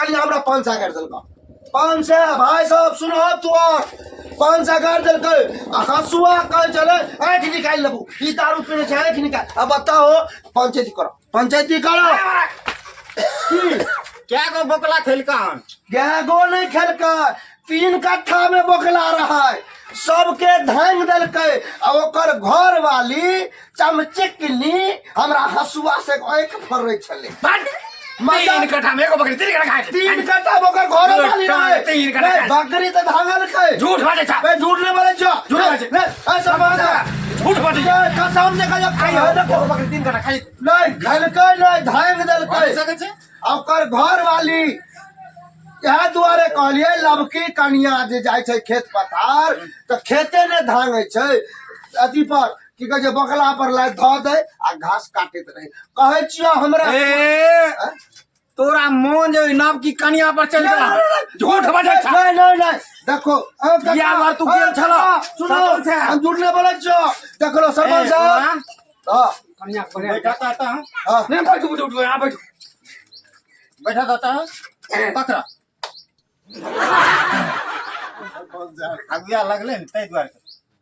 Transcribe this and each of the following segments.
कनिया हमरा 500 गाड़ि देलका। 500। भाई साहब सुनो, तू और 500 गाड़ि देलकै आ हंसुआ कहै छलै आँखि निकालि लेबू, ई दारू पीने छै, आँखि निकालि। अब बताओ, पंचायती करो, पंचायती करो। की क्या गो बोकला खेलका हन? गो नहीं खेलका, 3 कट्ठा में बोकला रहा है, सबके धांग देलकै आ ओकर घर वाली चमचिकनी हमरा हंसुआ से आँखि फड़ै छलै। 3 कट्ठा में एगो बकरी 3 कट्ठा खाए? 3 कट्ठा ओकर घर वाली रहे। 3 कट्ठा। नहीं, बकरी तऽ धांगलकै। झूठ बाजै छा। बे, झूठ नहीं बोलै छौ। झूठ बाजै। नहीं, ऐसा बात है। झूठ बाजै। नहीं, कसम से कहियो, कहियो, देखो। बकरी 3 कट्ठा खाइ? नहीं, खेलकै नहीं, धांग देलकै। सकै छै। आ ओकर घर वाली, इएह दुआरे कहलियै लबकी कनिया जे जाइ छै खेत पथार तऽ खेते ने धांगै छै, अथी पर की कहै छै, बकला पर लाइ धऽ दै आ घास काटैत रहै। कहै छियौ हमरा। ए, तोरा मोन जे ओहि नव की कनिया पर चलि गेला। झूठ बाजै छा। नहीं नहीं नहीं, देखो अ, काका, बियाह बार तू अ, गेल छलऽ। काका, सुनो, सरपंच साहब। हम झूठ नहीं बोलै छियौ। देखलो सरपंच ए, साहब। हाँ। कनिया के बढ़िया। बैठा आता हूँ। हाँ। नहीं, बैठू बैठू बैठू, यहाँ बैठू। बैठा जाता है, पकड़ा अगुआ लगले ने ताहि दुआरे।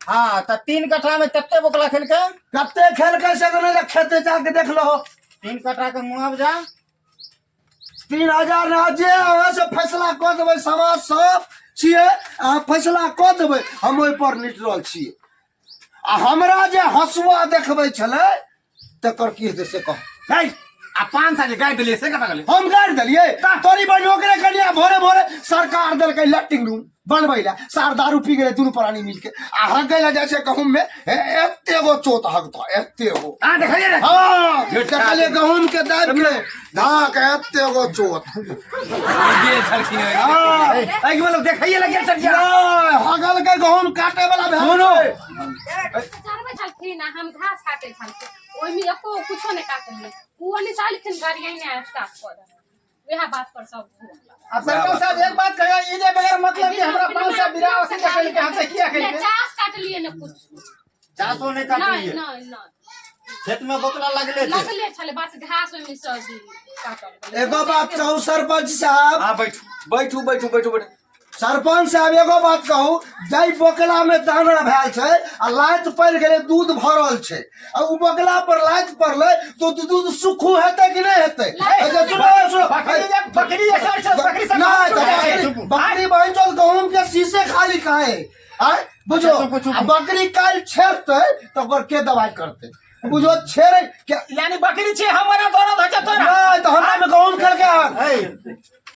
हाँ, तऽ 3 कट्ठा में कते बोकला खेलकै? कते खेलकै से तऽ नहि, खेते जाके देख लहो। 3 कट्ठा के मुआवजा 3000 ना, जे अहाँ से फैसला कऽ देबै, समाज सब छियै, अहाँ फैसला कऽ देबै, हम ओहि पर निटरल छियै। आ हमरा जे हंसुआ देखबै छलै तकर की हेतै से कह। नहीं, आ 500 जे गाय देलियै से कतऽ गेलै? हम गाड़ि देलियै तोरी बहिन, ओकरे कनिया भोरे भोरे सरकार देलकै लैट्रिन रूम बनबै लए। सार दारू पी गेलै दुनू प्राणी मिलके आ हगै लए जाइ छै गहूम में, एते गो चोत हगतौ, एते गो। अहाँ देखलियै ने? हाँ, देखलियै, गहूम के दाबि के धाक एते गो चोत। गेल छलखिन। हाँ। एहि मतलब देखैये लए गेल छलखिन? नहि, हगल के गहूम काटे वाला भेल सुनू। छै। चरबै छलखिन आ हम घास काटै छलखिन, ओहिमे एको कुछो नहि काटलियै। ओ निकालखिन गाड़ी आइने स्टाफ कऽ देलक, वएह बात पर सब। आ सरपंच साहब, एक बात कहियो, ई जे बगैर मतलब के हमरा 500 बिरा वसूल के केलकै, हमसे किया ने केलकै? चास काटलियै ने कुछ। चासो नहि नहि। काटलियै? नहि नहि। खेत में बोकला लगले छै। लगले छलै, बस घास ओहिमे सब काटल गेलै। एगो बात कहू सरपंच साहब? हाँ, बैठू बैठू बैठू बैठू बैठू। सरपंच साहब, एगो बात कहू, जाहि बोकला में दाना भेल छै आ लात पड़ि गेलै, दूध भरल छै आ उ बोकला पर लात पड़लै तो दूध सुखू हेतै कि नहि हेतै? अच्छा, सुनो सुनो। बकरी जे बकरी जे सर छै, बकरी सब नहीं तो बकरी बकरी बहन चोद गहूम के शीशे खाली काहे आय बुझो। चुप, चुप। आ बकरी काल्हि छेड़तै तऽ ओकर के दवाई करतै बुझो, छेड़े के यानी बकरी छै हमरा दर्द होइ छै तोरा? नहीं तो हमरा में गहूम खेलकै हन। ए,